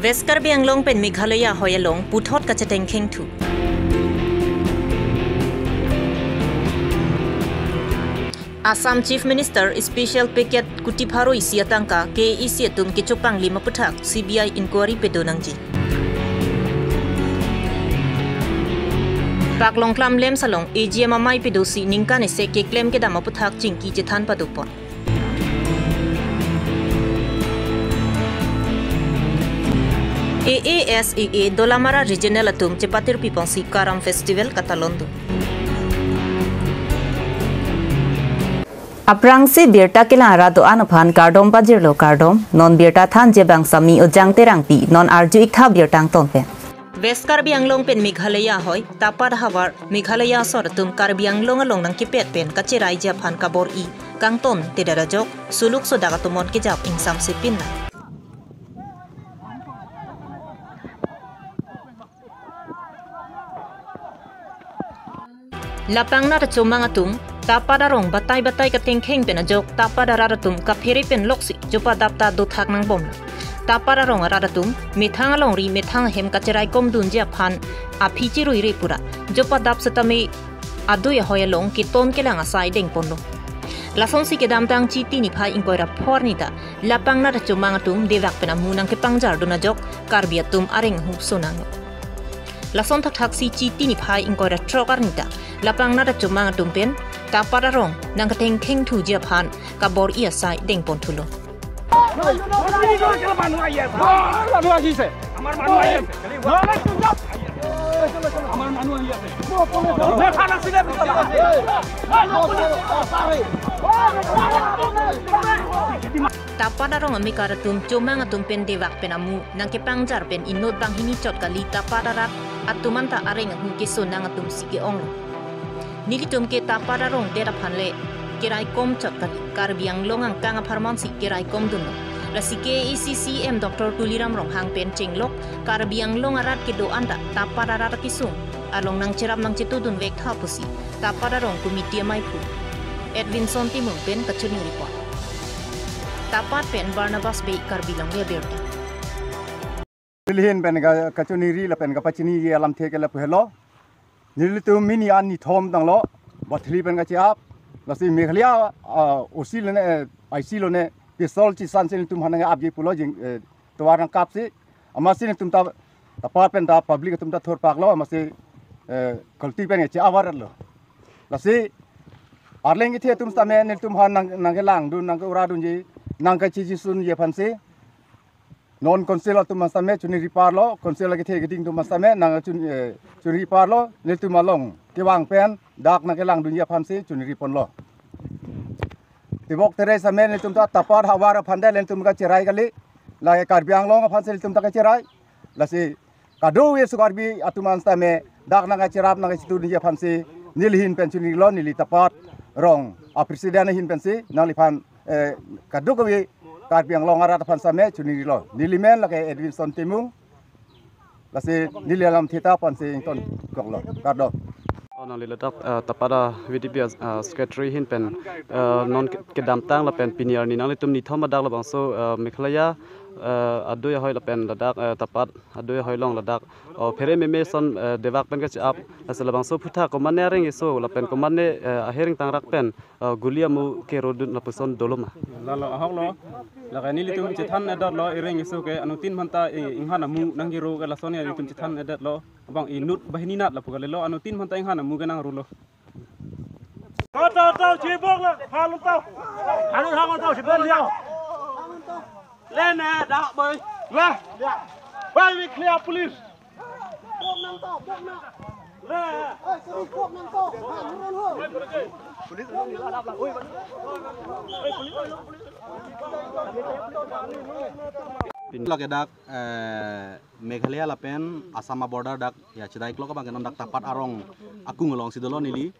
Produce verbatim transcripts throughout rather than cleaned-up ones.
West Karbi Anglong pen Meghalaya ahoi along puthot kachetengkheng thu. Assam Chief Minister special package kuti pharo isi atangka K A A C atum kechopanglim aputhak C B I inquiry pedo nangji. Paklong klam lem salong A G M amei pedosi ningkan isi keklem kedam aputhak chingki chethan padopon. A A S A A Dolamara Regional atum chepatir pipongsi Karam Festival katalon do. Aphrangsi birta kelang arat do-an aphan kardom pajirlo kardom, non birta thanji abang Sami Ojang Terangpi, non arju iktha birta angton pen. West Karbi Anglong pen Meghalaya ahoi, Tapat havar, Meghalaya asor atum Karbi Anglong along nangkepet pen kacheraiji aphan kabor-i kangton tedet ajok, suluk sodak atum mon kejap ingsamse pinlang. Lapang nat achomang atum, Tapat arong batai batai katengkheng pen ajok, Tapat arat atum kaphere pen loksi jopa adap ta dothak nangbomlo. Tapat arong arat atum methang alongri methang ahem kacheraikom dunji aphan aphi chiruire pura jopa adap setame adui ahoi along keton kelang asai dengponlo. Lasonsi kedamtang Chiti niphai ingkoi ra phor arni ta lapang nat achomang atum devak pen amu nangkepangjar dun ajok Karbi atum areng ahu sonanglo. Lason thakthaksi Chiti niphai ingkoi ra throk arni ta lapang nat achomang atum pen Tapat arong nangkatengkheng thuji aphan kabor-i asai dengpon thulo. Tapat arong amekar atum chomang atum pen devak pen amu nangkepangjar pen inut banghini chot kali, Tapat arat atum anta areng ahu kesonang atumsi ke-onglo. Nelitum ke Tapat arong det aphan le keraikom chot kali, Karbi Anglong angkang apharmansi keraikom dunlo. Lasi K A A C C E M Doctor Tuliram Ronghang pen chenglok Karbi Anglong arat kedo-an ta Tapat arat akesung along nangcherap nangchetudun vek tha pusi Tapat arong committee ameiphu Edwinson Timung pen kachini report. Tapat pen Barnabas Bey, Karbi Longri Abirta. Neli ahin pen ka, kachoningri lapen kapachiniji alamthe ke lapu helo. Nelitum mini an nithom tanglo, bathli pen kacheap, lasi Meghalaya, ah, O C lone, eh, I C lone, pistol chisan si nelitum aphan nangkeapji pulo jing, eh, tovar nangkapsi, amatsi nelitum ta, Tapat pen ta public atum ta thurpaklo, amatsi, eh, kalti pen kacheap avar lo. Lasi, arleng kethe atum setame nelitum aphan nang, nangkelangdun, nangke-ura dunji, nangkachijisunji aphansi, non council atum setame choningri parlo, council kethe keding atum setame nangchon, eh, choningri parlo, nelitum along kevang pen dak nangkelangdunji aphansi choningri ponlo. Tibok tere setame nelitum ta Tapat havar aphan ta nelitum kacherai kali, lake Karbi Anglong aphansi nelitum ta kacherai, lasi kadokave aso Karbi atum an setame dak nangkacherap nangkachetudunji aphansi neli ahin pen choningrilo, neli Tapat arong a president ahin pensi nangliphan, eh, kadokave Karbi Anglong arat aphan setame choningrilo. Neli men lake Edwinson Timung. Lasi neli alamthe ta aphansi ingtonkoklo. Kardom. Oh, nangli ladak, eh, Tapat a V D P, eh, secretary ahin pen, eh, non ke-, kedamtang lapen pini arni nanglitum nithom adak labangso, eh, Meghalaya, eh, adui ahoi lapen ladak, eh, Tapat adui ahoi along ladak, oh, phere meme ason, eh, devak pen kacheap, lasi labangso aputhak komatne areng keso lapen komatne, eh, ahereng tangrak pen, eh, guli amu kerodun lapuson dolo ma? Lalo ahoklo, lake nelitum chethan-edetlo, areng keso ke anuttin aphanta, eh, inghan amu nangkero ke lason nelitum chethan-edetlo, abang inut banghini nat lapu kalilo, anuttin aphanta inghan amu ke nangrolo. Tau, tau, tau, chibok na, halun tau. Halun, halun tau, chibok liao. Lene, dak, boy. Lah. Boy, we clear, police. Le. Police lake dak, eh, Meghalaya lapen Assam a-border dak, ya, chedai klok abang ke non dak Tapat arong akung alongsi dolo neli.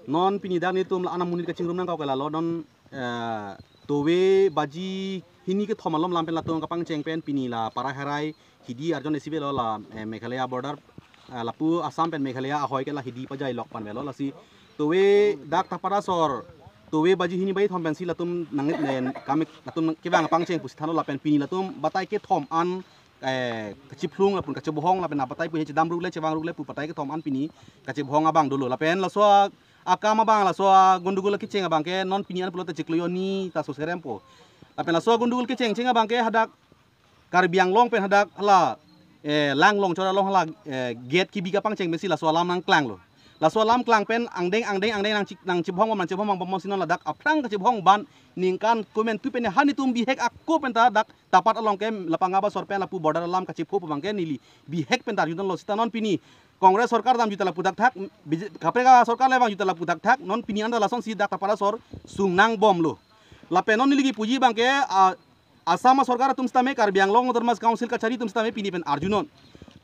Non pini dak nelitum la-an amonit kachingrum nangkok ke lalo non, eh, tove baji hini kethom malom lam pen latum kapangcheng pen pini la parai harai hidi arjon isi avelo la, eh, Meghalaya border, eh, lapu Assam pen Meghalaya ahoi ke la hidi pajai lok pen avelo, lasi tove dak Tapat asor tove baji hini baji thom pensi latum nang, eh, kami latum kevang pangcheng pusi thanlo lapen pini latum batai kethom an eh, kachiphlung lapen kachebohong lapen abatai pu he chedam ruk le chevang ruk le pu batai kethom an pini kachebohong abang dolo. Lapen laso a-, akam abang, laso a-, gondogol kecheng abang ke non pini an pulote chiklo hini ta so serempo. Lapen laso a-, gondogol kecheng cheng abang ke hadak Karbi Anglong pen hadak hala, eh, Langlongchor along hala, eh, gate kebi kapangcheng pensi laso alam nangklanglo. Laso alam klang pen angdeng angdeng angdeng nang chik nang chibhong bom nang chibhong bom bom si non ladak aphrang kachibhong ban ningkan komantu pen ha netum bihek ako pen ta dak Tapat along ke lapang abasor pen lapu border alam kachipho pu abang ke neli bihek pen ta arjudunlo seta non pini Congress sorkar damjuta lapu thakthak, B J P, kaprek asorkar le vangjuta lapu thakthak, non pini anta lasonsi dak Tapat asor sung nangbomlo. Lapen non neli kipuji abang ke, ah, Assam asorkar atum sitame, Karbi Anglong Autonomous Council kachari atum sitame pini pen arjunon.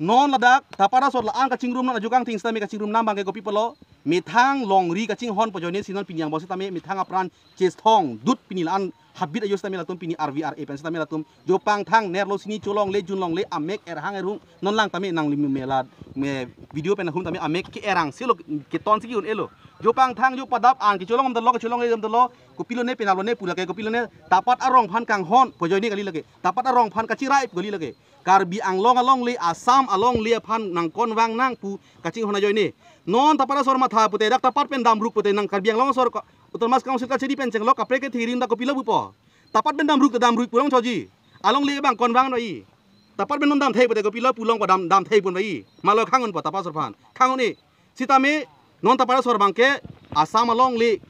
Non ladak Tapat asor la-an kachingrum non, ajo kangthing sitame kachingrum nang abang ke kopi pulo, methang longri kachinghon pu ajoine si non pini angbong sitame methang apran chesthong dut pini la-an habit ajo sitame latum pini R V R A pen sitame latum jo pangthang nerlo sini cholongle junlongle amek erhang erhung non lang tame nangli me la me video pen ahum tame amek ke-erang silo, keton si ki-un-elo. Jo pangthang jo padap an kecholong damlo, kecholongle damlo, kopilo ne penaplo ne pu lake, kopilo ne Tapat arong aphan kanghon pu ajoine kali lake, Tapat arong aphan kachirai pu kali lake. Karbi Anglong alongle, Assam alongle aphan nangkonvang nang pu kachinghon ajoine. Non Tapat asor matha pute dak Tapat pen damruk pute nang Karbi Anglong asor ko-, Autonomous Council kachari pen chenglok kaprek kethirin dak kopilo pupo. Tapat pen damruk ta damruk pulong choji. Alongle abang konvang noi. Tapat pen non damthei pute kopilo pulong pa dam damthei pun bai. Malo khangun pa Tapat asor aphan. Khangun e. Sitame non Tapat asor abang ke Assam alongle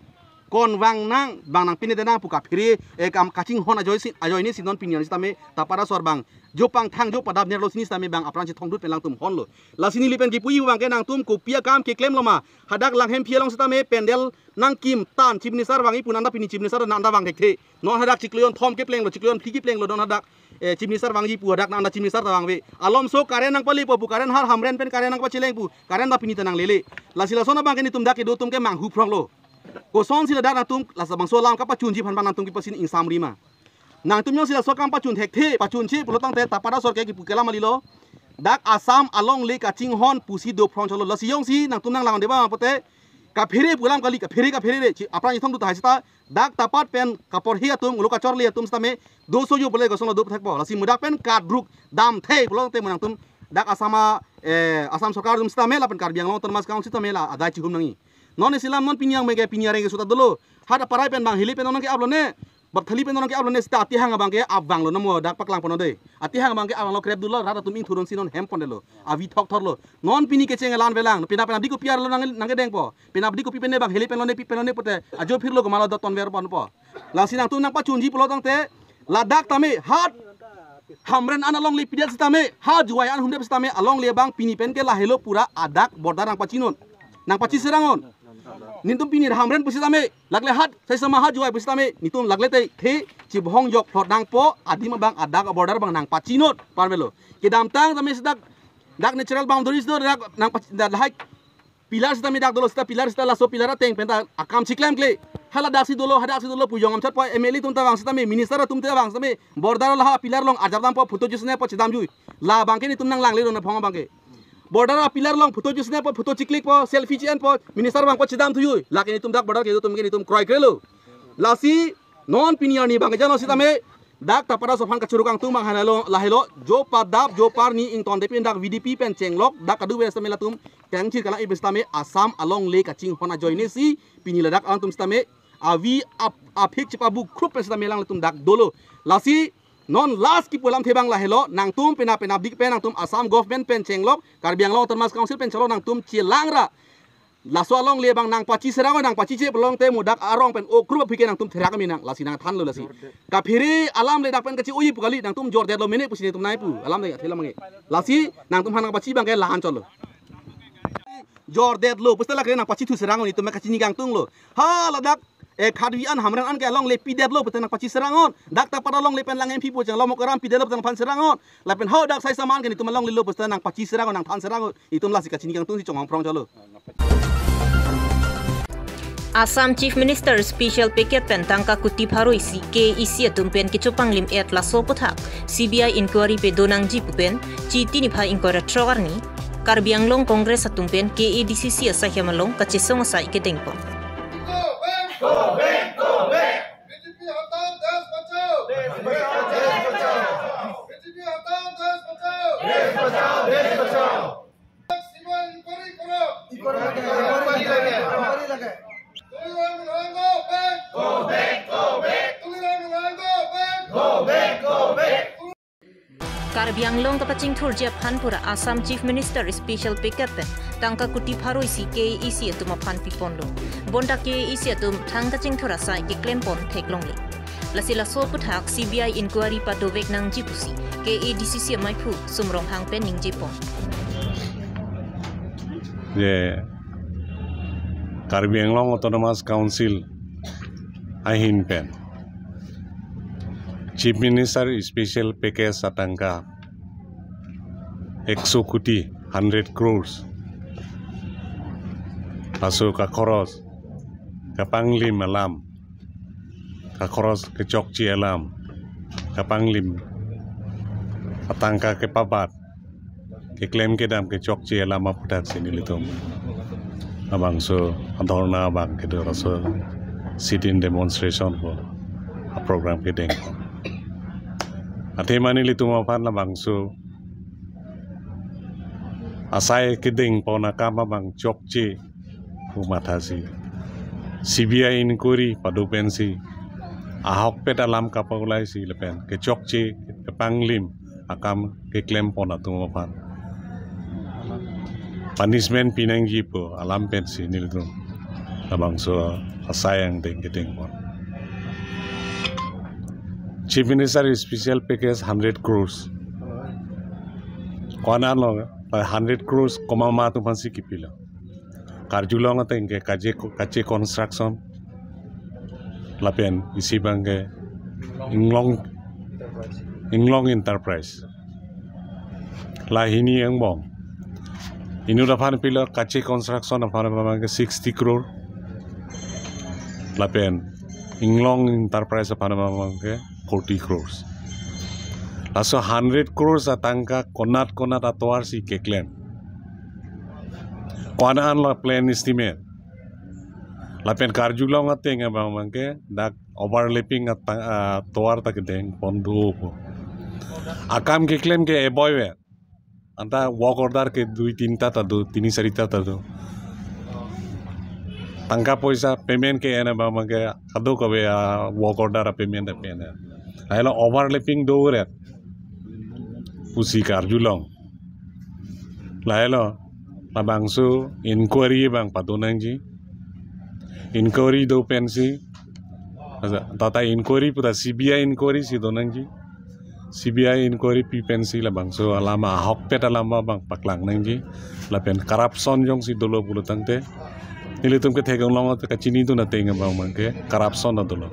konvang nang abang nangpine denang pu kaphere, eh, kam kachinghon ajoine si, ajoine si non pini an sitame Tapat asor abang jo pangthang jo padap nerlo sini sitame abang apran chethong dut pen langtum honlo. Lasi neli pen kipuji abang ke nangtum kopi akam keklemlo ma. Hadak Langhemphi along sitame pandal nangkim tan Chief Minister vangji pu nanda pini Chief Minister nanda vang thekthe. Non hadak chiklo hini thom keplenglo, chiklo hini phli keplenglo non hadak, eh, Chief Minister vangji pu hadak nanda Chief Minister ta vangve. Alomso current nangpalepo pu, current har Hamren pen current nangpacheleng pu, current ta pini ta nanglele. Lasi lason abang ke netum dak kedo atum ke manghu phronglo. Kosonsi ladak nangtum labangso alam kapachunji aphan abang nangtum kipasini ingsamri ma. Nangtum jongsi laso akam pachun thekthe, pachunche pulo tangte Tapat asor ke kipu kelam kalilo. Dak Assam alongle kachinghon pusi do phrong cholo. Lasi jongsi nangtum nanglang deba pute kaphere pu alam kali, kaphere kaphere re. Chi apran ithong tu tahai seta dak Tapat pen kaporhi atum, ulo kachorli atum sitame doso jo pule kosonlo do thekpo. Lasi mudak pen kadruk damthei pulo tangte mo nangtum dak Assam a, eh, Assam sorkar atum sitame lapen Karbi Anglong Autonomous Council sitame la adai chihum nangji. Non isi alam non pini areng ke, pini areng ke suta dolo. Hadak aparai pen abang hili pen non ke aplo ne. Bapthali pen non ke aplo ne seta atihang abang ke abang lo namo dak paklang pono de. Atihang abang ke abang lo krep dolo, rat atum ingthurun si non hem pondelo. Avi thokthor lo. Non pini kecheng elan velang. Pina pina di kopi arlo nang nangkedengpo. Pina di kopi pen ne abang hili pen lo ne pi pen lo ne pute. Ajo phirlo kemalo dot ton ver ponpo. Lasi nangtum nangpachunji pulo tangte ladak tame hat Hamren an alongle pidet sitame, ha Jowai an hundep sitame alongle abang pini pen ke lahelo pura adak border nangpachinon. Nangpachiserangon. Netum pini Hamren pusitame, lagle hat, sai sama ha Jowai pusitame, netum lagle te, the, chibhong jok phlot nangpo, adim abang adak border abang nangpachinon, parvelo. Kedamtang tame sedak, dak natural boundaries do, dak nangpach-, dak lahai pillar sitame dak dolo seta pillar seta laso pillar ateng pen ta akam chiklemkle. Hala dak si dolo, hadak si dolo pu jong amchat po M L A atum ta vang sitame, minister atum ta vang sitame, border laha pillar along ajap dampo photo chusne po chedamjui. La abang ke netum nanglangle lo na phong abang ke. Border a pillar along photo chusne po, photo chiklik po, selfie chi-en po, minister vangpo chedamthuijui. Lake netum dak border kedo atum ke netum kroikrelo. Lasi non pini arni abang ke jano sitame, dak Tapat asor aphan kachuru kangtung abang hanalo lahelo, jo padap, jo parni ington de pin dak V D P pen chenglok, dak kadu ves tame latum, kangchir kalang ibis tame, Assam alongle kachinghon ajoine si, pini ladak alangtum sitame, avi ap-, aphik chip abu krup pen sitame lang latum dak dolo. Lasi, non last kipu alamthe abang lahelo, nangtum pena pena dik pen nangtum Assam government pen chenglok, Karbi Anglong Autonomous Council pen chenglok nangtum chelangra. Laso alongle abang nangpachiserang, nangpachiche pulo tangte mudak arong pen o krup aphi ke nangtum therak kami nang, lasi nangthanlo lasi. Kaphere alam le dak pen kachi-oji pu kali nangtum jordetlo mene pusi netum nai pu. Alam le thelang mange. Lasi nangtum aphan nangpachi abang ke lahan cholo. Jordetlo, puste lake nangpachithu serang netum kachini kangtunglo. Ha ladak, eh, Khadvi an Hamren an ke alongle pidetlo pute nangpachiserangon. Dak Tapat alongle pen Langhemphi pu chenglo Mokaram pidetlo pute nangphan serangon. Lapen ho dak sai sama an ke netum alonglelo pute nangpachiserangon, nangthan serangon. Netum lasi kachini kangtung si chonghong phrong cholo. Assam Chief Minister special package pen tangka kuti pharo isi K A A C atum pen kechopanglim et laso aputhak C B I inquiry pedo nangji pu pen Chiti niphai ingkoi ra throk arni Karbi Anglong Congress atum pen K A D C C asaihem along kachesong asai kedengpon. BJP हटाओ, देश बचाओ। बीजेपी हटाओ, देश बचाओ। Karbi Anglong kapachingthurji aphan pura Assam Chief Minister Special Package pen tangka kuti pharo isi K A A C atum aphan piponlo. Bonta K A A C atum thang kachingthur asai keklempon theklongle. Lasi laso aputhak C B I inquiry padovek nangji pusi K A D C C amaiphu Sum Ronghang pen ningjepon. Je Karbi Anglong Autonomous Council ahin pen Chief Minister Special Package atangka ekso kuti, hundred crores. Laso kakhoros kapanglim alam, kakhoros kechokche alam, kapanglim atangka kepabat, keklem kedam kechokche alam aputhak si nelitum labangso adhorna abang kedo laso sit-in demonstration ko aprogram kedeng. Athema nelitum aphan labangso asai kedengpon akam abang chokche pu mathasi C B I inquiry pado pensi ahokpet alam kapaulaisi lapen kechokche kepanglim akam keklempon atum aphan punishment pinangji pu alam pensi nelitum labangso asai angdeng kedengpon. Chief Minister Special Package hundred crores. Ko-an lo, hundred crores komat atum aphansi kipilo? Karjulong ateng ke kache, kache construction. Lapen isi abang ke Inglong, Inglong Enterprise. La hini angbong. Inut aphan pilo, kache construction aphan abang ke sixty crore. Lapen Inglong Enterprise aphan abang ke forty crores. Laso hundred crores atangka konat konat atovar si keklem? Ko-an lo plan estimate? Lapen Karjulong ateng abang abang ke dak overlapping atang, ah, tovar ta kedengpon do po. Akam keklem ke eboi ve. Anta work order ke dui tinta ta do, tini sari ta ta do. Tangka poisa payment ke-en abang abang ke kadokave, ah, work order payment ta pen. Lahelo overlapping do ret pusi Karjulong. Lahelo labangso inquiry abang pado nangji. Inquiry do pensi, asa, tata inquiry puta C B I inquiry si do nangji. C B I inquiry pi pensi labangso alam ahokpet alam abang paklang nangji. Lapen corruption jongsi dolo pulo tangte, nelitum ke theklong long kachinidun ateng abang abang ke corruption ta dolo.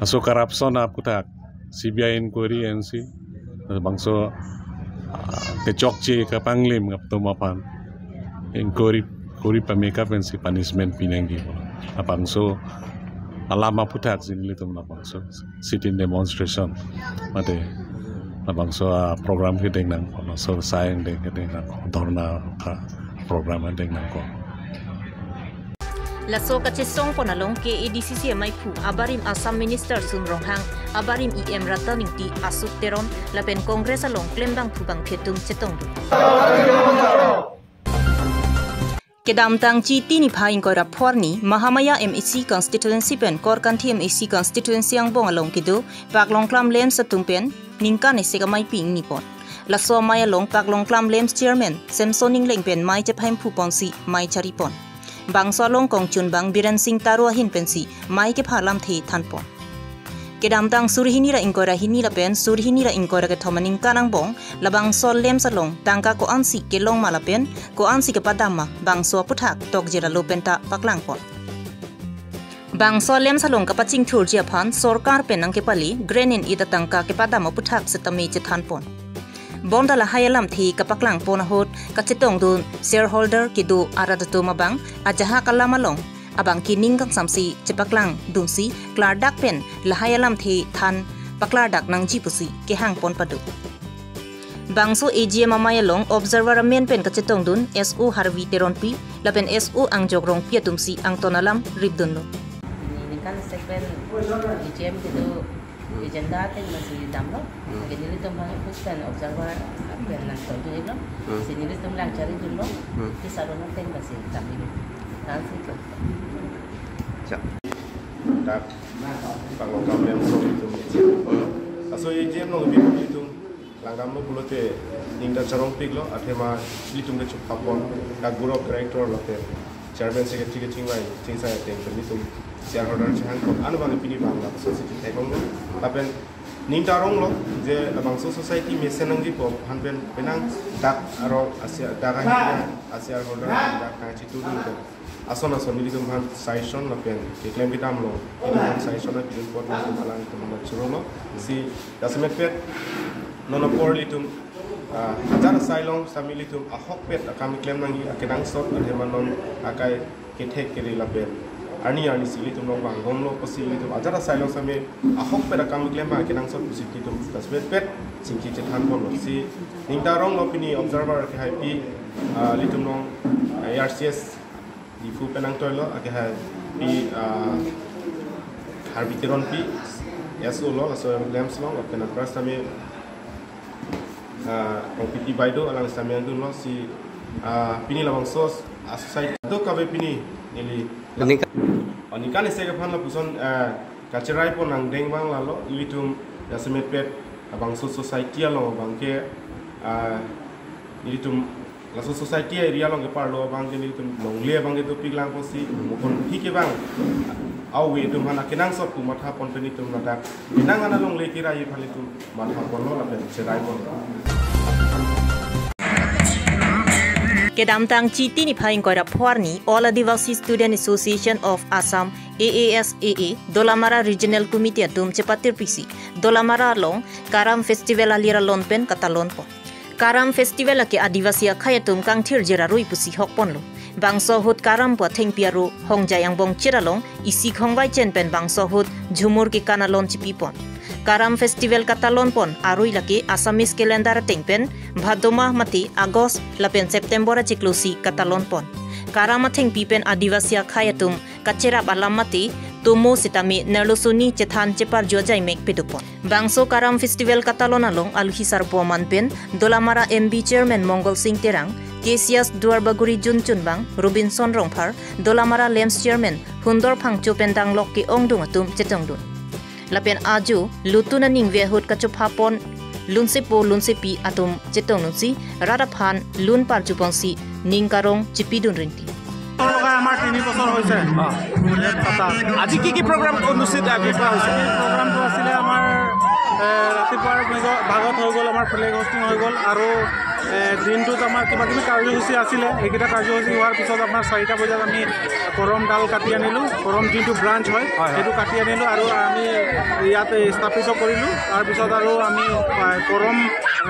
Laso corruption aputhak C B I inquiry ensi bangso, ah, kechokche kapanglim atum aphan inquiry, inquiry pameka pensi punishment pinangji. Labangso alam aputhak si nelitum labangso sit-in demonstration mate labangso, ah, program kedeng nangkok, laso asai angdeng kedeng nangkok, dhorna ka program kedeng nangkok. Laso kachesongpon along K A D C C amaiphu abarim Assam Minister Sum Ronghang, abarim E M Ratan Engti, Ashok Teron lapen Congress along klembangphu bangphi atum chetongdun. Kedamtang Chiti niphai ingkoi ra pho arni Mahamaya M A C constituency pen Korkanthi M A C constituency angbong along kedo paklongklam LAMPS atum pen ningkan isi amei pi ingnipon. Laso amei along paklongklam LAMPS chairman Samson Engleng pen mei chephaimphu ponsi mei charipon. Bangso along kongchunbang Biren Singh Taro ahin pensi mei kepha lamthe thanpon. Kedamtang suri hini ra ingkoi ra hini lapen suri hini ra ingkoi ra kethom aningkan angbong labangso LAMPS along tangka ko-ansi kelong ma lapen ko-ansi kepadam ma, bangso aputhak tokjela lo penta paklangpon. Bangso LAMPS along kapachingthurji aphan sorkar pen nangkepali grant in-ita tangka kepadam aputhak setame chethanpon. Bonta lahai alamthe kapaklangpon ahut kachetongdun shareholder kedo arat atum abang ajahak alam along abang ke ning kangsamsi chepaklangdunsi klardak pen lahai alamthe than paklardak nangji pusi kehangpon pado. Bangso A G M amei along observer amen pen kachetongdun S O Harvi Teronpi lapen S O Angjok Rongpi atumsi angton alam ripdunlo. Ningkan isi pen A G M kedo agenda ateng masi damlo. Hmm. Ke nelitum bang ipus pen observer pen nangtongdunlo. Hmm. Si nelitum lang charidunlo. Hmm. Ke saron ateng masi damlo. Thank you. Cha. Dak Panglong kam lem so itum A G M. Laso A G M along itum itum langdamlo pulote ning ta charongpiklo, athema itum kechok papon, ka group director lapen chairman secretary kechingvai chingsai ateng pen itum shareholder chehangpon, ano bang pini bang laso si theklonglo. Lapen ning ta ronglo je labangso society mesen nangjipo aphan pen penang dak arong asia dak ahi a shareholder dak kachitudun pen ason ason nelitum aphan suggestion lapen keklem kedam along itum aphan suggestion apidun apot nelitum alanglitum aphan churolo. Si jasemet pet non apor itum, ah, hajar asai along sitame itum ahokpet akam keklem nangji akenangsot athema non akai kethek kere lapen arni arni si itum along vangbomlo pusi itum hajar asai along sitame ahokpet akam keklem abang akenangsot pusi itum jasemet pet chingki chethanponlo. Si ning ta ronglo pini observer kehaipi, ah, itum along, ah, A R C S Diphu pen nangtoilo, akehaipi, ah, Harbi Teronpi, S O lo, laso LAMPS along, lapen aphrang sitame, ah, Rongpipi Baideo, alang sitame angdunlo si, ah, pini labangso a-society do kave pini neli. Ningkan. Oh, ningkan isi aphan lapuson, ah, kacheraipon angdeng abang lalo, ilitum jasemet pet labangso society along abangke, ah, ilitum laso society area along keparlo abangke nelitum longle abangke dopiklang pusi, mukon hi ke bang, awe itum aphan akenangsot pu mathapon pen itum ladak penang ana longle kirai aphan itum mathaponlo lapen cheraiponlo. Kedamtang Chiti niphai ingkoi ra pho arni All Adivasi Student Association of Assam, A A S A A, Dolamara Regional Committee atum chepatirpisi Dolamara along Karam Festival alir alon pen katalonpon. Karam Festival lake Adivasi akhei atum kangthirjir arui pusi hokponlo. Bangso ahut Karam pu athengpi aro hongjai angbong chir along isi khongvai chen pen bangso ahut jhumur kekan alon chipipon. Karam Festival katalonpon arui lake Assamese calendar ateng pen Bhadoma mate August lapen September achiklo si katalonpon. Karam athengpi pen Adivasi akhei atum kacherap alam mate tomo sitame nerlo suni chethan cheparjo ajaimek pedopon. Bangso Karam Festival katalon along aluhi sarpo aman pen Dolamara M B Chairman Mongol Sing Terang, Cassius Duarbagori Jun Chunbang, Robinson Rongphar, Dolamara LAMPS Chairman Hundor Phangcho pen danglok ke-ongdung atum chetongdun. Lapen ajo lutun aningve ahut kachophapon lunsepo lunsepi atum chetongdunsi rat aphan lun parjuponsi ning karong chipidun rinti. আমাৰ তিনি বছৰ হৈছে। আজি কি কি প্ৰগ্ৰাম অনুষ্ঠিত আজি কৰা হৈছে? প্ৰগ্ৰামটো আছিলে আমাৰ, এ, ৰাতিপুৱাৰ ভাগত হৈ গ'ল আমাৰ ফ্লেগ হোষ্টিং হৈ গ'ল আৰু, এ, দিনটোত আমাৰ কিবা কিবি কাৰ্যসূচী আছিলে। এইকেইটা কাৰ্যসূচী হোৱাৰ পিছত আমাৰ চাৰিটা বজাত আমি কৰম ডাল কাটি আনিলোঁ। কৰম যোনটো ব্ৰাঞ্চ হয়, হয়, হয়। সেইটো কাটি আনিলোঁ আৰু আমি ইয়াত স্থাপিত কৰিলোঁ। তাৰপিছত আৰু আমি, এ, কৰম,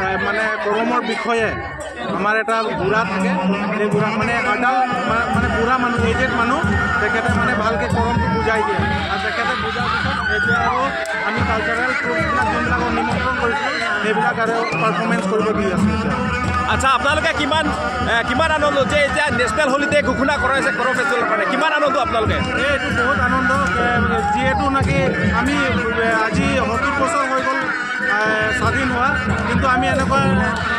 এ, মানে কৰমৰ বিষয়ে আমাৰ এটা বুঢ়া থাকে, সেই বুঢ়া মানে এডাল মা-, মানে বুঢ়া মানুহ, এজেড মানুহ, তেখেতে মানে ভালকে কৰমটো বুজাই দিয়ে। আৰু তেখেতে বুজাৰ পিছত এতিয়া আৰু আমি কালচাৰেল ট্ৰুপবিলাক যোনবিলাকক নিমন্ত্ৰণ কৰিছিলোঁ, সেইবিলাক আৰু পাৰফৰ্মেঞ্চ কৰিব দি আছোঁ এতিয়া। আচ্ছা, আপোনালোকে কিমান, এ, কিমান আনন্দ যে এতিয়া নেশ্যনেল হলিডে ঘোষণা কৰা হৈছে কৰম ফেষ্টিভেলৰ কাৰণে? কিমান আনন্দ আপোনালোকে? এই এইটো বহুত আনন্দ, এ, যিহেতু নেকি আমি, এ, আজি সত্তৰ বছৰ হৈ গ'ল, এ, স্বাধীন হোৱা, কিন্তু আমি এনেকুৱা,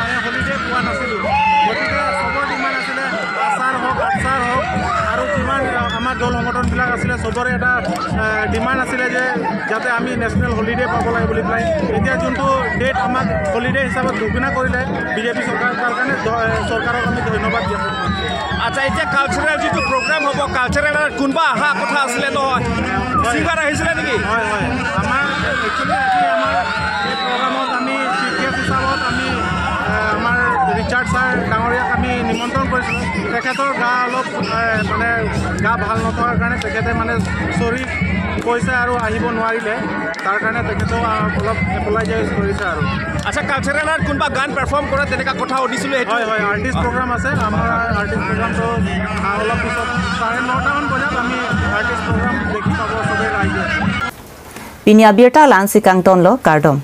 এ, হলিডে পোৱা নাছিলোঁ। গতিকে চবৰ ডিমাণ্ড আছিলে, আচাৰ হওক, আচাৰ হওক, আৰু যিমান, এ, আমাৰ দল সংগঠনবিলাক আছিলে, চবৰে এটা, এ, ডিমাণ্ড আছিলে যে যাতে আমি নেশ্যনেল হলিডে পাব লাগে বুলি পেলাই। এতিয়া যোনটো ডেট আমাক হলিডে হিচাপত ঘোষণা কৰিলে বিজেপি চৰকাৰ, তাৰ কাৰণে দ-, এ, চৰকাৰক আমি ধন্যবাদ জ্ঞাপন কৰিছোঁ। আচ্ছা, এতিয়া কালচাৰেল যিটো প্ৰগ্ৰাম হ'ব, কালচাৰেল কোনোবা অহা কথা আছিলে নহয়, হয়। ছিংগাৰ আহিছিলে নেকি? হয়, হয়। আমাৰ একচুৱেলি আজি আমাৰ এই প্ৰগ্ৰামত আমি চিফ গেষ্ট হিচাপত আমি, এ, আমাৰ ৰিচাৰ্ড ছাৰ ডাঙৰীয়াক আমি নিমন্ত্ৰণ কৰিছিলোঁ। তেখেতৰ গা অলপ, এ, মানে গা ভাল নথকাৰ কাৰণে তেখেতে মানে চৰি কৈছে আৰু আহিব নোৱাৰিলে। তাৰ কাৰণে তেখেতেও, আ, অলপ এপলাইজাইজ কৰিছে আৰু। আচ্ছা, কালচাৰেলত কোনোবা গান পাৰফৰ্ম কৰে তেনেকুৱা কথা সুধিছিলোঁ, সেইটো। হয়, হয়, আৰ্টিষ্ট প্ৰগ্ৰাম আছে। আমাৰ আৰ্টিষ্ট প্ৰগ্ৰামটো, আ, অলপ পিছত চাৰে নটামান বজাত আমি আৰ্টিষ্ট প্ৰগ্ৰাম দেখি পাব চবেই ৰাইজে। Pini abirta la-ansi kangtonlo, kardom.